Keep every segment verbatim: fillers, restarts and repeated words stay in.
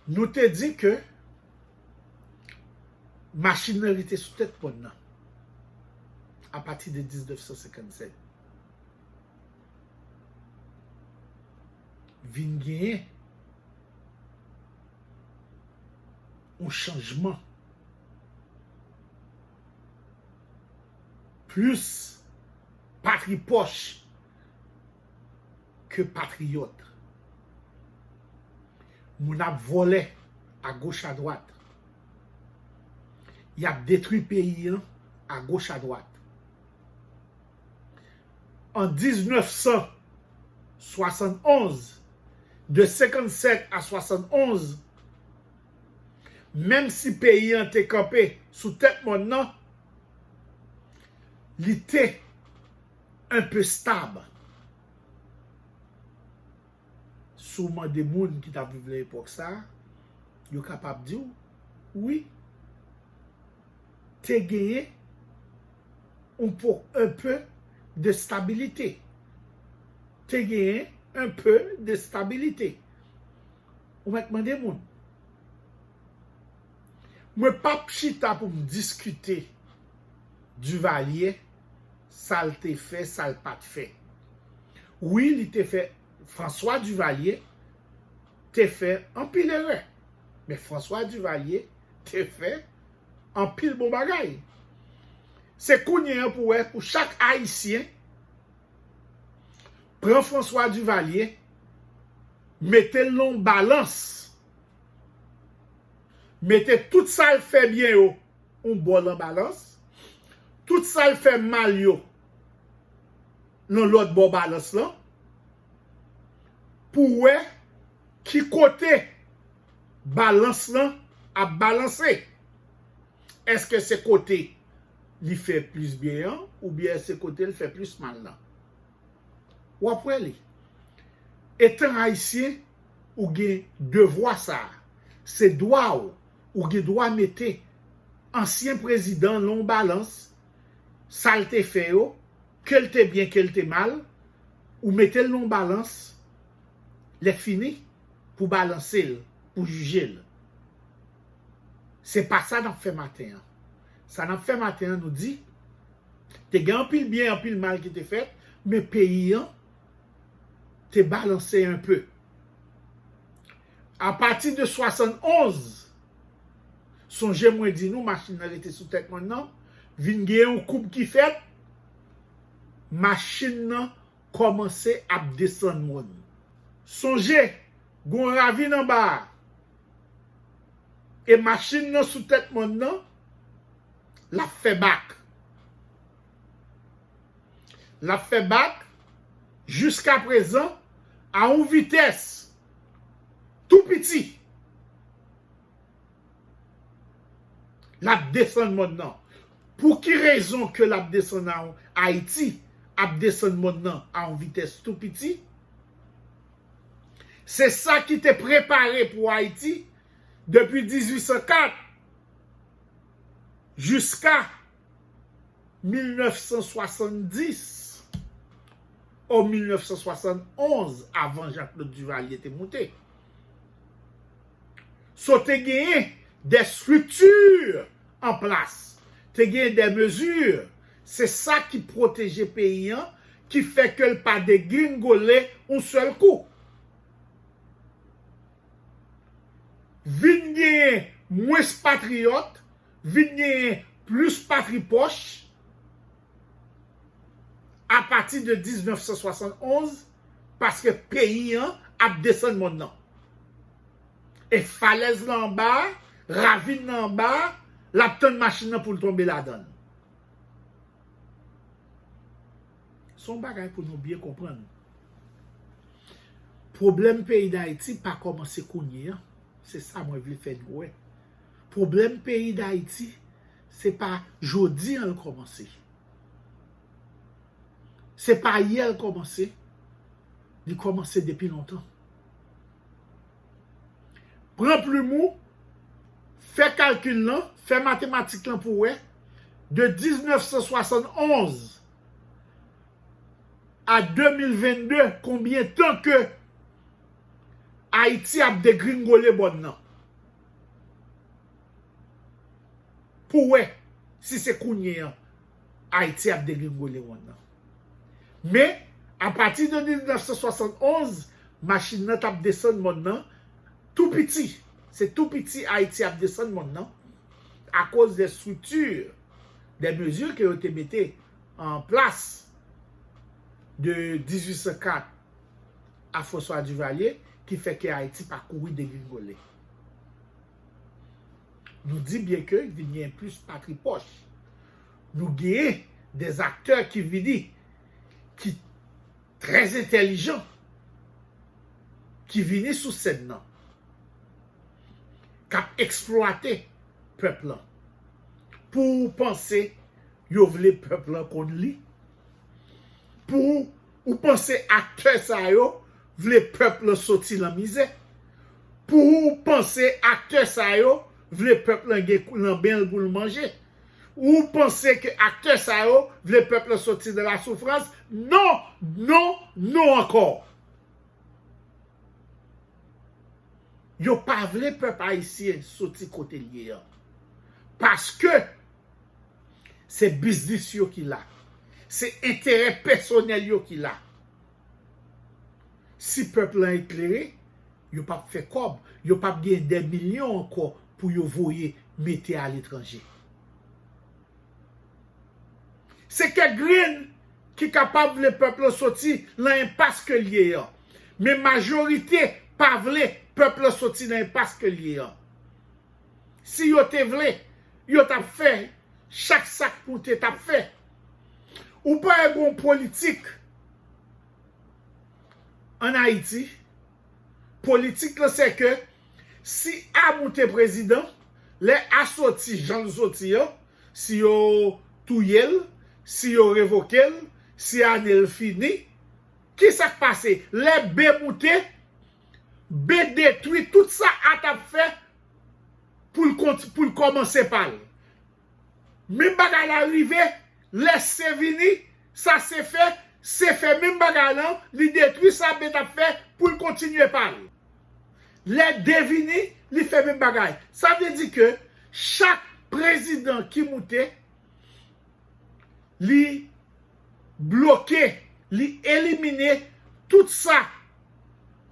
Nou te di ke machin nan rete sou tèt mòn nan apati de diznèf san senkannsèt. Vin genyen yon chanjman. Plis patri pòch ke patriyòt. Moun ap vòlè agoch adwat. Y ap detwi peyi an agoch adwat. An diznèf san swasannonz, de senkannsèt a swasannonz, menm si peyi an te kanpe sou tèt mòn nan, li te enpe stab. Si w mande moun ki t ap viv nan epòk sa a, yo kapab di w, wi, te genyen yon po, enpe de stabilite. Te genyen enpe de stabilite. Ou mèt mande moun. Mwen p ap chita pou m diskite Duvalier, sa l te fè, sa l pa t fè. Wi, li te fè, François Duvalier te fè anpil erè. Men François Duvalier te fè anpil bon bagay. Se kounye an pou wè, pou chak Ayisyen pran François Duvalier, mete l nan yon balans, mete tout sa l fè byen yo yon bò nan balans, tout sa l fè mal yo nan lòt bò balans lan, pou wè ki kote balans lan ap balanse. Èske se kote li fè plis byen an, oubyen se kote l fè plis mal lan? W ap wè li. Etan Ayisyen, ou gen devwa sa a. Se dwa w. Ou gen dwa mete ansyen prezidan nan yon balans, sa l te fè yo, ke l te byen, ke l te mal, ou mete l nan yon balans, lè fini, pou balanse l, pou jije l. Se pa sa n ap fè maten an. Sa n ap fè maten an, nou di, te gen anpil byen, anpil mal ki te fèt, men peyi an te balanse enpe. Apati de swasannonz, sonje mwen di nou, machin nan rete sou tèt mòn nan, vin gen yon koub ki fèt, machin nan kòmanse ap desann mòn. Sonje, gon ravin anba a, e machin nan sou tèt mòn nan, l ap fè bak. L ap fè bak, jiskaprezan, a yon vitès tou piti. L ap desann mòn nan. Pou ki rezon ke l ap desann a, Ayiti ap desann mòn nan a yon vitès tou piti? Se sa ki te prepare pou Ayiti depi dizuit san kat jiska mil nèf san swasanndis ou mil nèf san swasannonz, avan Jean-Claude Duvalier te moute. So, te genyen de strikti an plas, te genyen de mezi. Se sa ki pwoteje peyi an, ki fè ke l pa degringole yon sèl kou. Vin genyen mwens patriyòt, vin genyen plis patri pòch apati de diznèf san swasannonz, paske peyi an ap desann mòn nan. E falèz lan anba a, ravin lan anba a, l ap tann machin nan pou l tonbe ladan l. Se yon bagay pou nou byen konprann. Pwoblèm peyi Dayiti pa kòmanse kounye a. Se sa mwen vle fè nou wè. Pwoblèm peyi Dayiti, se pa jodi a l kòmanse. Se pa yè l kòmanse. Li kòmanse depi lontan. Pran plim ou, fè kalkil lan, fè matematik lan pou w wè, de diznèf san swasannonz a de mil vennde, konbyen tan ke Ayiti ap degringole mòn nan? pou wè si se kounye an Ayiti ap degringole mòn nan. Men, apati de mil nèf san swasannonz, machin nan t ap desann mòn nan tou piti. Se tou piti Ayiti ap desann mòn nan akoz de strikti, de mezi ke yo te mete an plas de dizuit san kat a François Duvalier ki fè ke Ayiti pa kouri degringole. Nou di byen ke vin gen plis patri pòch. Nou genyen de aktè ki vini, ki trè entèlijan, ki vini sou sèn nan, k ap eksplwate pèp lan. Pou ou panse yo vle pèp lan konn li? Pou ou, ou panse aktè sa yo vle pèp lan soti nan mizè? Pou ou panse aktè sa yo vle pèp lan gen kou- nan bèl pou l manje? Ou panse ke aktè sa yo vle pèp lan soti nan lasoufrans? Non, non, non ankò. Yo pa vle pèp ayisyen soti kote l ye an. Paske se biznis yo ki la. Se enterè pèsonèl yo ki la. Si pèp lan eklere, yo p ap fè kòb, yo p ap gen dè milyon ankò pou yo voye mete aletranje. Se kèk grenn ki kapab vle pèp lan soti lan enpas ke l ye an. Men majorite pa vle pèp lan soti lan enpas ke l ye an. Si yo te vle, yo t ap fè chak sa k moute t ap fè. Ou pa wè gon politik ann Ayiti? Politik lan se ke si A moute prezidan, lè A soti jan l soti an, si yo touye l, si yo revoke l, si ane l fini, kisa k pase? Lè B moute, B detwi tout sa A t ap fè pou l kont- pou l kòmanse pa l. Menm bagay la rive, lè C vini, sa C fè, C fè menm bagay lan, li detwi sa B t ap fè pou l kontinye pa l. Lè D vini, li fè menm bagay. Sa vle di ke chak prezidan ki moute, li bloke, li elimine tout sa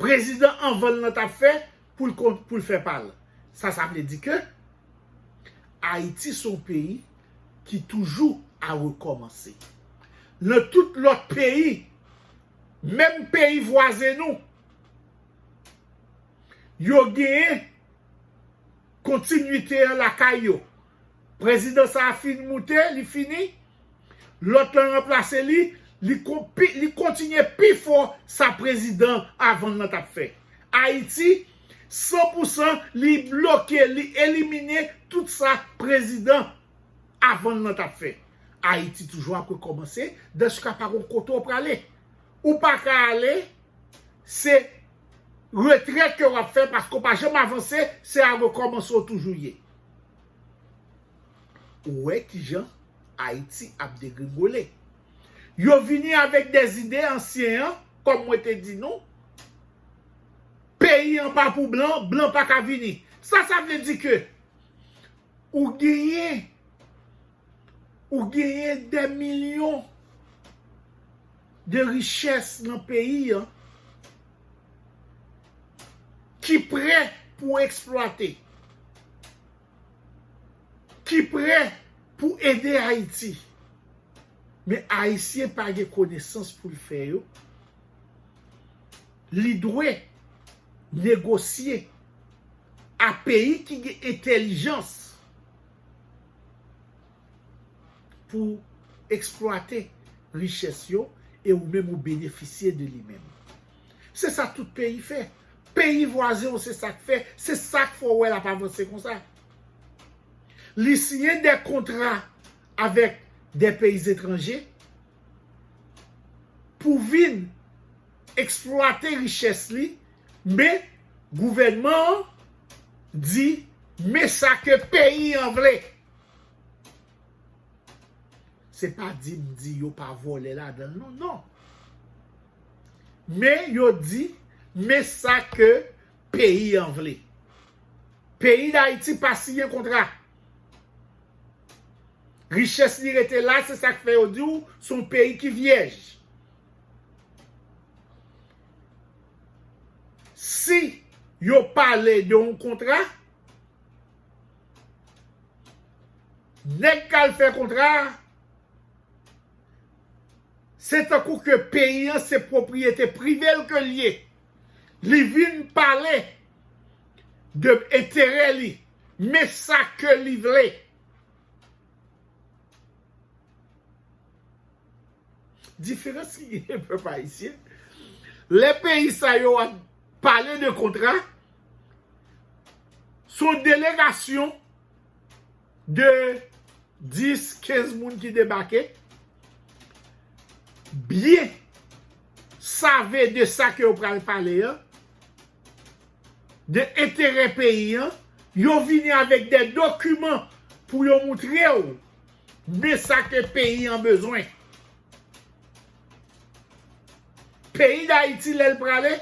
prezidan anvan l lan t ap fè pou l kon- pou l fè pa l. Sa, sa vle di ke Ayiti se yon peyi ki toujou a rekòmanse. Nan tout lòt peyi, menm peyi vwazen nou, yo genyen kontinite an lakay yo. Prezidan sa a fin moute, li fini. Lòt lan ranplase li, li kon- pi- li kontinye pi fò sa prezidan avan l lan t ap fè. Ayiti, san pou san, li bloke, li elimine tout sa prezidan avan l lan t ap fè. Ayiti toujou ap rekòmanse, dèske pa gon kote w prale. Ou pa ka ale, se retrèt ke w ap fè paske w pa janm avanse, se a rekòmanse w toujou ye. Ou wè kijan Ayiti ap degringole. Yo vini avèk de zide ansyen an, kòm mwen te di nou, peyi an pa pou blan, blan pa ka vini. Sa, sa vle di ke ou genyen, ou genyen de milyon de richès nan peyi an ki prè pou eksplwate, ki prè pou ede Ayiti. Men Ayisyen pa gen konesans pou l fè yo. Li dwe negosye a peyi ki gen entèlijans pou eksplwate richès yo e ou menm ou benefisye de li menm. Se sa tout peyi fè. Peyi vwazen w se sa k fè, se sa k fè w wè l ap avanse konsa. Li siyen de kontra avèk de peyi etranje pou vin eksplwate richès li, men gouvènman an di, men sa ke peyi an vle. Se pa di m di yo pa vòlè ladan l, non, non. Men yo di, men sa ke peyi an vle. Peyi Dayiti pa siyen kontra. Richès li rete la, se sa k fè yo di w se yon peyi ki vyèj. Si yo pale de yon kontra, nèg k al fè kontra a, se tankou ke peyi an se pwopriyete prive l ke l ye. Li vin pale de enterè li, men sa ke li vle. Diferans ki genyen pèp ayisyen, lè peyi sa yo ap pale de kontra, se yon delegasyon de dis, kenz moun ki debake, byen save de sa ke yo pral pale an, de enterè peyi an, yo vini avèk de dokiman pou yo moutre w, men sa ke peyi an bezwen. Peyi Dayiti, lè l prale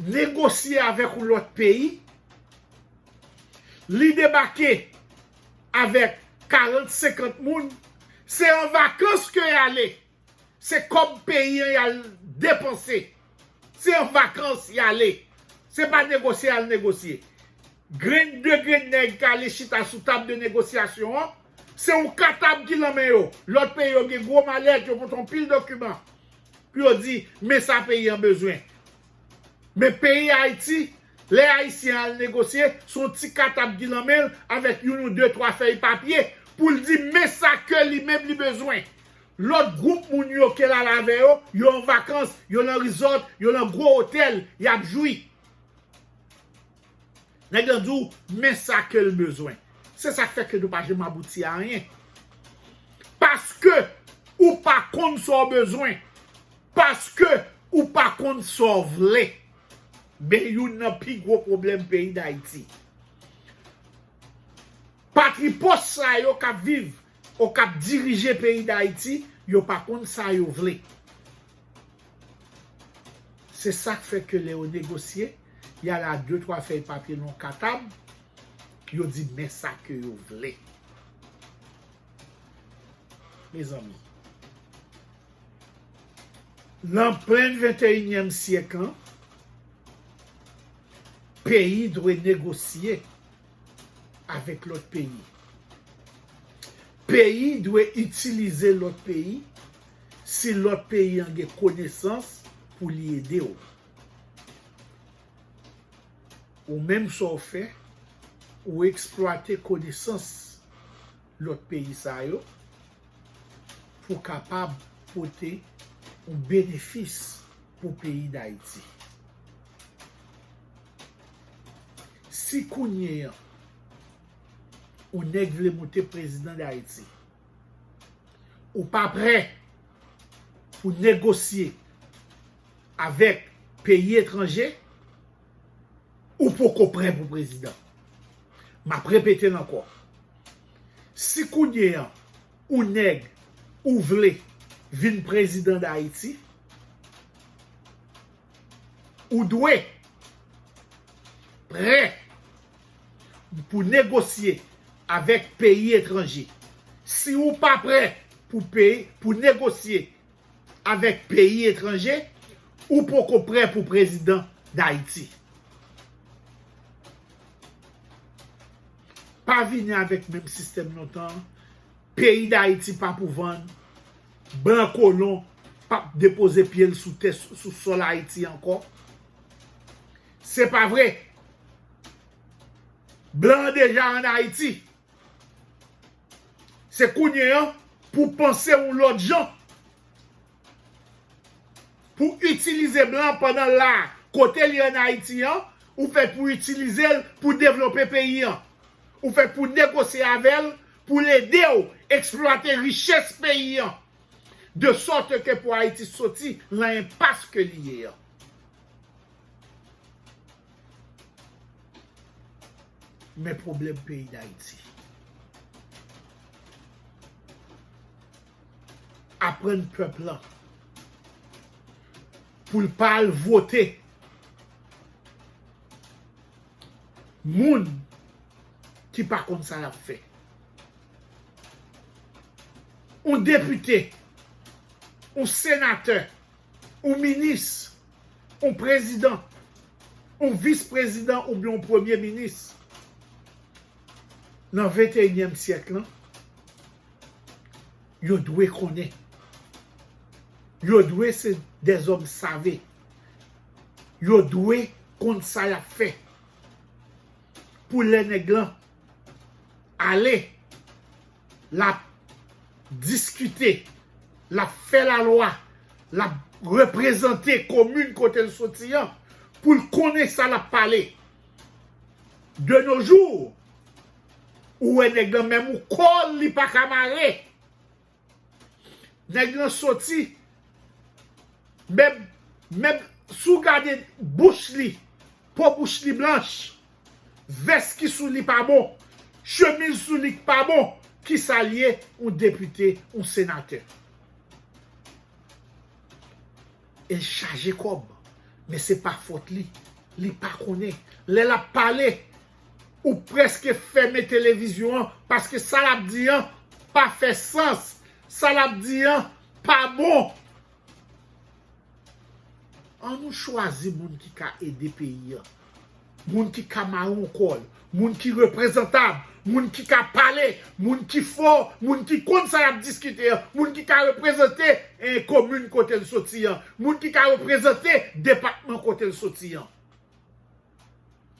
negosye avèk yon lòt peyi, li debake avèk karant, senkant moun, se an vakans ke y ale. Se kòb peyi an y al depanse. Se an vakans y ale. Se pa negosye y al negosye. Grenn de grenn nèg k ale chita sou tab de negosyasyon an, se yon katab ki lan men yo. Lòt peyi yo gen gwo malèt, yo pote yon pil dokiman pou yo di, men sa peyi an bezwen. Men peyi Ayiti, lè Ayisyen al negosye, se yon ti katab ki lan men l avèk youn ou de, twa fèy papye pou l di men sa ke li menm li bezwen. Lòt gwoup moun yo ke l al avè yo, yo an vakans, yo nan resort, yo nan gwo otèl, y ap jwi. Nèg lan di w, men sa ke l bezwen. Se sa k fè ke nou pa janm abouti a anyen. Paske ou pa konn sa w bezwen. Paske ou pa konn sa w vle. Men youn nan pi gwo pwoblèm peyi Dayiti. Patripòs sa yo k ap viv ou k ap dirije peyi Dayiti, yo pa konn sa yo vle. Se sa k fè ke lè yo negosye, y al a de twa fèy papye nan yon katab, yo di men sa ke yo vle. Mezanmi, nan plen venteyinyèm syèk lan, peyi dwe negosye avèk lòt peyi. Peyi dwe itilize lòt peyi si lòt peyi an gen konesans pou li ede w. Ou menm sa w fè, ou eksplwate konesans lòt peyi sa yo pou kapab pote yon benefis pou peyi Dayiti. Si kounye an, yon nèg vle moute prezidan Dayiti, ou pa prè pou negosye avèk peyi etranje, ou poko prè pou prezidan. M ap repete l ankò. Si kounye an, ou nèg, ou vle vin prezidan Dayiti, ou dwe prè pou negosye avèk peyi etranje. Si ou pa prè pou peyi, pou negosye avèk peyi etranje, ou poko prè pou prezidan Dayiti. Pa vini avèk menm sistèm lontan an. Peyi Dayiti pa pou vann. Blan kolon p ap depoze pye l sou tè, sou sòl Ayiti ankò. Se pa vre. Blan an deja ann Ayiti. Se kounye an pou panse yon lòt jan. Pou itilize blan pandan l la, kote li ann Ayiti an, ou fèt pou itilize l pou devlope peyi an. Ou fèt pou negosye avè l, pou l ede w eksplwate richès peyi an. De sòt ke pou Ayiti soti lan enpas ke li ye an. Men pwoblèm peyi Dayiti. Aprann pèp lan pou l pa al vote moun ki pa konn sa l ap fè. yon depite, yon senatè, yon minis, yon prezidan, yon vis prezidan oubyen yon premye minis. Nan venteyinyèm syèk lan, yo dwe konnen. Yo dwe se dèzòm save. Yo dwe konn sa y ap fè. Pou lè nèg lan ale, l ap diskite, l ap fè lalwa, l ap reprezante komin kote l soti an, pou l konnen sa l ap pale. De nos jours, ou wè nèg lan menm ou kò l li pa ka mare. Nèg lan soti, menm, menm si w gade bouch li, po bouch li blanch, vès ki sou li pa bon, chemiz sou li k pa bon, kisa l ye? Yon depite, yon senatè. E l chaje kòb, men se pa fòt li. Li pa konnen. Lè l ap pale, ou prèske fèmen televizyon an, paske sa l ap di an pa fè sans. Sa l ap di an pa bon. Ann nou chwazi moun ki ka ede peyi an. Moun ki ka mare yon kò l, moun ki reprezantab, moun ki ka pale, moun ki fò, moun ki konn sa y ap diskite an, moun ki ka reprezante eh, komin kote l soti an, moun ki ka reprezante depatman kote l soti an.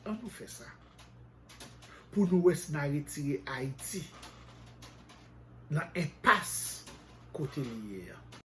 Ann nou fè sa. Pou nou wè si n a retire Ayiti nan enpas kote li ye an.